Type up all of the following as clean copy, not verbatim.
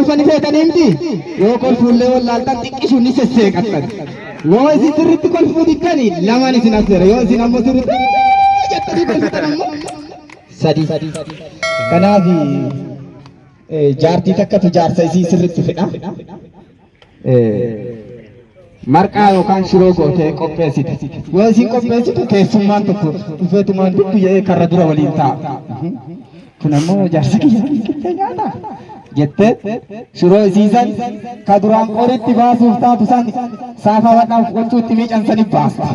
Kolfa ni feetanii miti? Yoo kolfuullee wallaaltan xiqqishu ni sesseeqattan. Yoo isin sirriitti kolfuu diddani lamaan isin affeera. Yoo isin ammoo sirriitti jettanii kolfitan ammoo sadi. Kanaaf jaartii takkatu jaarsa isii sirriitti fedha. Marqaa yookaan shiroo gootee qopheessite. Yoo isin qopheessitu keessummaan tokko dhufeetumaan dubbi jedhee karra dura waliin taa'a. Kun ammoo jaarsa kiyya waliin qixxee nyaata jettee shiroo isii san ka duraan qoritti baasuuf taatu san saafaa wadhaaf gochuutti miican sani baasta.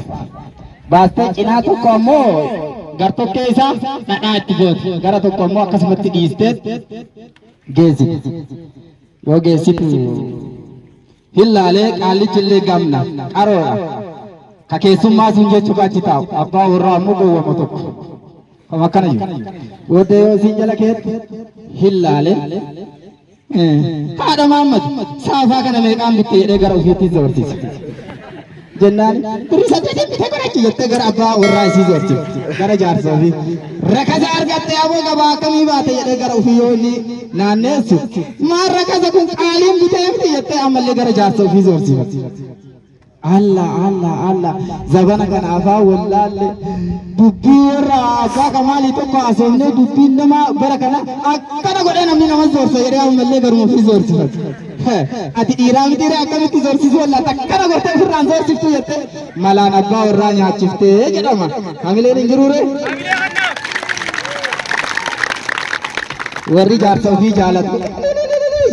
Baastee cinaa tokko ammoo gartokkee isaa dhadhaa itti goote gara tokko ammoo akkasumatti dhiistee geessite. Yoo geessitu hin laalee qaallichi illee gamna qaroodha. Ka keessummaa sun jechuu ka achi taa'u abbaa warraa ammoo gowwama tokko. Kam akkana jiru. Booddee yoo isiin jala keetti hin laalee haadha Mahammad saafaa kana meeqaan bitte jedhee gara ofiitti zoortise. Jennaan birri saddeetiin bitee godhachi jettee gara abbaa warraa isii zoortifti. Gara jaarsa ofii. Rakasa argatte aboo gabaa akkamii baate jedhee gara ofii yoo inni naanneessu maal rakasa kun qaaliin bitee miti jettee ammallee gara jaarsa ofii zoortifatti. Allah Allah Allah zabana kana afaan wallaalle dubbii warra abbaa kamaalii tokko haasofnee dubbiin nama bara kana akkana godhee namni nama zoorsa jedhee ammallee garuma ofii zoorsifatu. Ati dhiiraa mitiiree akkamitti zoorsisuu wallaata akkana gootee ofirraan zoorsiftuu jettee malaan abbaa warraa nyaachiftee jedhama. Hamileen hin jiruuree? Warri jaarsa ofii jaalatu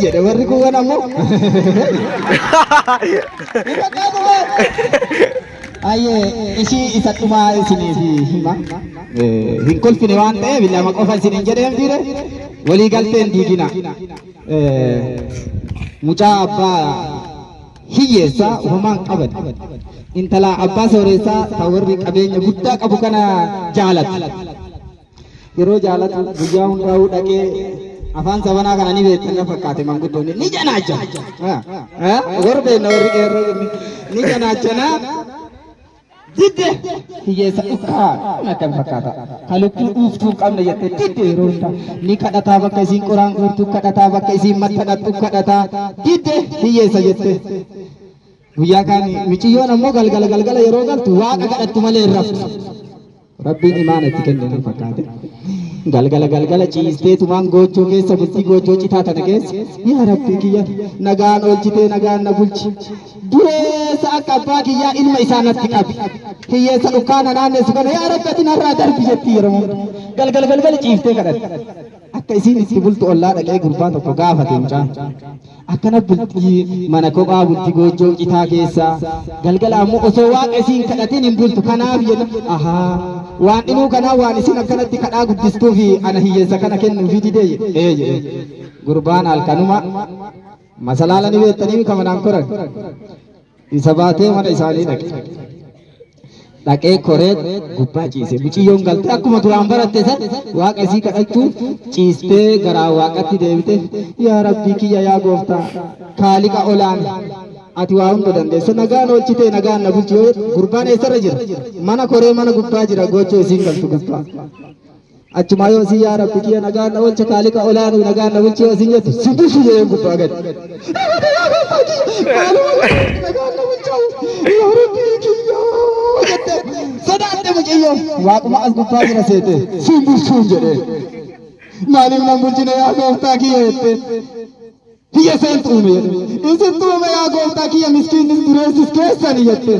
jedhe warri kuuwwan ammoo. Ayyee ishii isa dhumaa isiniif hima. Hin kolfine waan ta'eef lama qofa isiniin jedhee mitiire walii galteen diigina. Mucaa abbaa hiyyeessaa homaa hin qaban. Intala abbaa sooressaa ta warri qabeenya guddaa qabu kana jaalatu. Yeroo jaalatu guyyaa hundaa'uu dhaqee afaan sabanaa kana ni beektan na fakkaate manguddoonni ni janaacha. Warri beekna warri qeerroo ni janaachanaa. Didde hiyyeessa dhukkaa kun akkam fakkaata. Ka lukkuu dhuuftuu hin qabne jettee didde yeroo hunda ni kadhataa bakka isiin qoraan guurtu kadhataa bakka isiin matta dhaqxu kadhataa didde hiyyeessa jette. Guyyaa kaan miciyyoon ammoo galgala galgala yeroo galtu waaqa kadhattu malee hin raftu. Rabbiin imaana itti kenne na fakkaate. Galgala galgala ciistee tumaan goojjoo keessa bultii goojjoo citaa tana keessa yaa Rabbii kiyya nagaan oolchitee nagaan na bulchi. Dureessa akka abbaa kiyyaa ilma isaa natti qabi. Hiyyeessa dhukkaana naannessu kana yaa Rabbi ati narraa darbi jetti yeroo hunda. Galgala galgala ciiftee kadhatti. Akka isiin itti bultu ollaa dhaqee gurbaa tokko gaafate mucaan. Akkana bulti mana kophaa bulti goojjoo citaa keessa. Galgala ammoo osoo waaqa isiin kadhatin hin bultu. Kanaaf jenna ahaa waan dhinuu kanaa waan isin akkanatti kadhaa guddistuufi ana hiyyeessa kana kennuufi didee jedhe. Ee jedhe. Gurbaan halkanuma masalaala ni beektanii ka manaan koran. Isa baatee mana isaanii dhaqe. Dhaqee koree gubbaa ciise. Muciyyoon galtee akkuma duraan baratte san waaqa isii kadhachuuf ciistee garaa waaqatti deebite. Yaa Rabbii kiyya yaa gooftaa kaaliqa olaana ati waa hunda dandeessa nagaan oolchitee nagaan na bulchi yoo jettu gurbaan eessarra jira? Mana koree mana gubbaa jira gochoo isiin galtu gubbaa. Achumaa yoo isin yaa Rabbi kiyya nagaan na oolcha kaaliqa olaanuu nagaan na bulchi yoo isin jettu si bulchu jedheen gubbaa gadi. Nagaan na bulcha yaa Rabbi kiyya jette sodaatte mucayyoo waaquma as gubbaa jira seete si bulchuun jedheen. Maaliif nan bulchine yaa gooftaa kiyya jette. Kiyya seentu uume jedhe. Isintu uume yaa gooftaa kiyya miskiinnis dureessis keessani jette.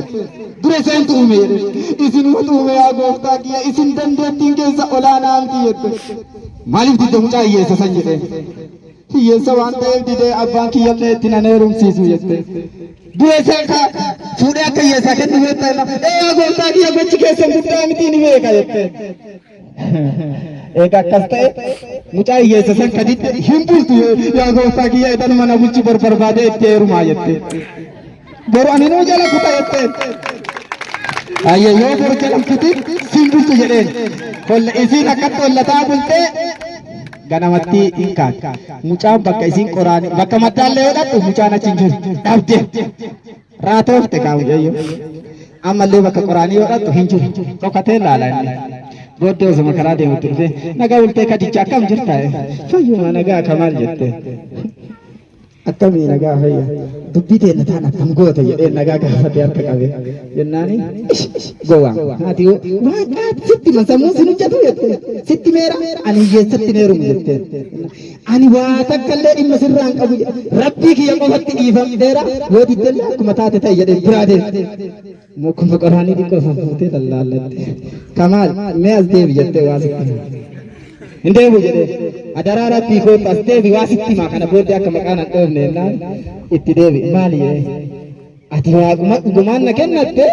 Dure seentu uume jedhe. Isinumatu uume yaa gooftaa kiyya isin dandeettiin keessa olaanaa miti jette. Maaliif didde mucaa hiyyeessa san jedhe. Hiyyeessa waan ta'eef didee abbaan kiyyallee itti nan heerumsiisu jette. Dure seen ka fuudhee akka hiyyeessaa kennu beekta. Ee yaa gooftaa kiyya gochi keessan guddaa miti ni beeka jette. Eega akkas ta'e mucaa hiyyeessa san ka didde hin bultu yaa gooftaa kiyya edanuma na bulchi bor barbaadee itti heerumaa jette. Boru ani nuu jala kuta jette. Ayye yoo boru jala kuti sin bulchu jedheen. Holla isiin akkatti hollataa bultee ganamatti hin kaate. Mucaan bakka isiin qoraanii bakka maddaallee yoo dhaqxu mucaan achi hin jiru dhabde. Raatoofte kaa mucayyoo. Ammallee bakka qoraanii yoo dhaqxu hin jiru. Dhokatee laala inni. Booddee osuma karaa deemutti dhufee nagaa bultee kadicha akkam jirta? Fayyuma nagaa kamaal jette. Akkamii nagaa fayya dubbii teenna taan akkam goota jedhee nagaa gaafate harka qabe jennaani gowwaa haati waan qaati sitti hima sammuun sin hojjetu jette sitti meera ani hiyyeessatti hin heerumu jetteen ani waa takka illee dhimma sirraa hin qabu rabbii kiyya qofatti dhiifamteera yoo diddellee akkuma taate ta'i jedhee biraa deemte. Mukkuma qoraanii xiqqoo fuffuutee lallaallatte. Kamaal mee as deebi jettee waa sitti hima. Hin deebu jedhee. Adaraa rabbii kootu as deebi waa sitti hima kana booddee akka maqaan hin dhoofne jennaan itti deebi. Maali jedhee. Ati waaquma dhugumaan na kennatte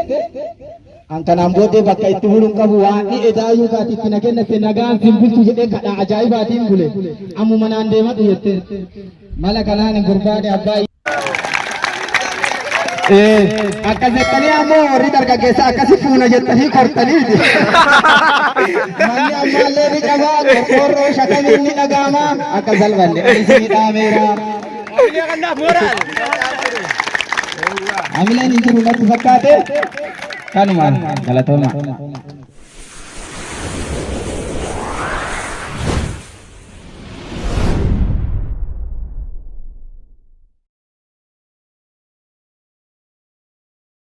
an kanaan booddee bakka itti bulu hin qabu waan ni edaayyuu kaati itti na kennatte nagaan sin bulchu jedhee kadhaa ajaa'ibaatiin bule. Ammuma naan deemadhu jettee. Mala kanaan gurbaani abbaa Akkas jettanii ammoo warri dargaggeessa akkasi fuuna jettanii kortaniiti. Manni ammaallee ni cabaa, qorqoorroo shakamiin ni dhaga'ama. Akka salphanne ani isinii dhaameera. Hamileen hin jiru natti fakkaate. Kanuma galatooma.